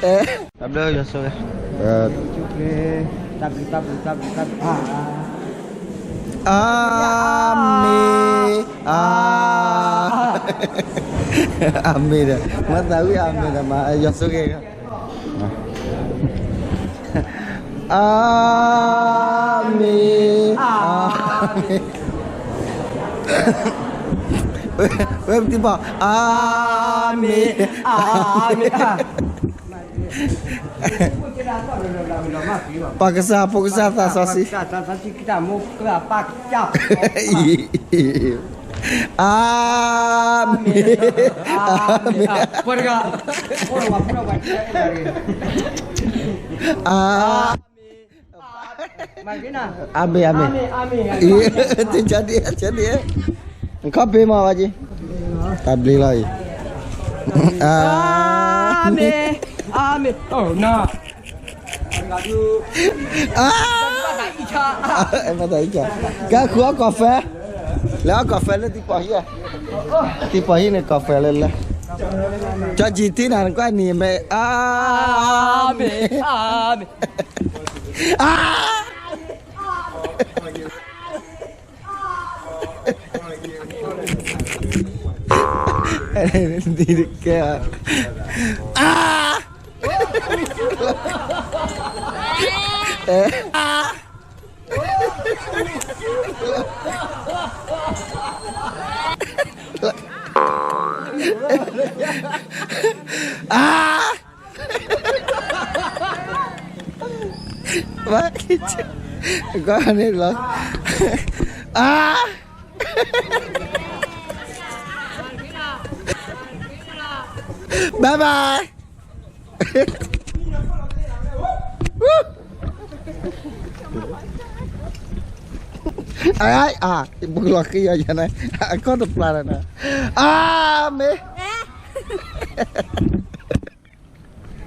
တၢ်ဘျုးယွၤဆိၣ်ဂ့ၤ, တၢ်ဘျုး တၢ်ဘျုး တၢ်ဘျုး တၢ်ဘျုး, အၤမ့ၣ်, အၤ, အၤမ့ၣ်ဒီး မၤသးဝံၣ်အၤမ့ၣ်ဒီး မၤယွၤဆိၣ်ဂ့ၤ, အၤမ့ၣ်, အၤမ့ၣ်, ဝဲပတံၤပီၢ်, အၤမ့ၣ်, အၤမ့ၣ်, ပၢ်ကစၢ် ဖိကစၢ် သးစီဆှံ, အၤမ့ၣ်, အၤမ့ၣ်, အၤ, အၤမ့ၣ်, အၤမ့ၣ်, တၢ်ဒ်, တၢ်ဒ်, ခီပ့မၤဝဲက့ၤ, တၢ်ဘျုးလီၤအံၤ, အၤမ့ၣ်, အၤမ့ၣ်, အၤ, ကဲဃုအီၣ်ကီၢ်ဖဲ, လဲၤအီၣ်ကီၢ်ဖဲလၢတံၤပီၢ်ဟံၣ်, တံၤပီၢ်ဟံၣ်န့ၣ်ကီၢ်ဖဲလၢလဲၤ, ကၠီကၠံတံနၤနကွၢ်နံၤမ့ၢ်, အၤမ့ၣ်, အၤမ့ၣ်, အၤ ဒ်တကဲ, အၤ, အၤ, အၤ, ဘၣ်, ကွၢ်န့ၣ်လီၤ, အၤ, bye bye. အါ, အါ, ပကလီၤဃံယၤယၤန့ၣ်, အကီၢ်တပျၢ်လၢၤန့ၣ်, အၤမ့ၣ်.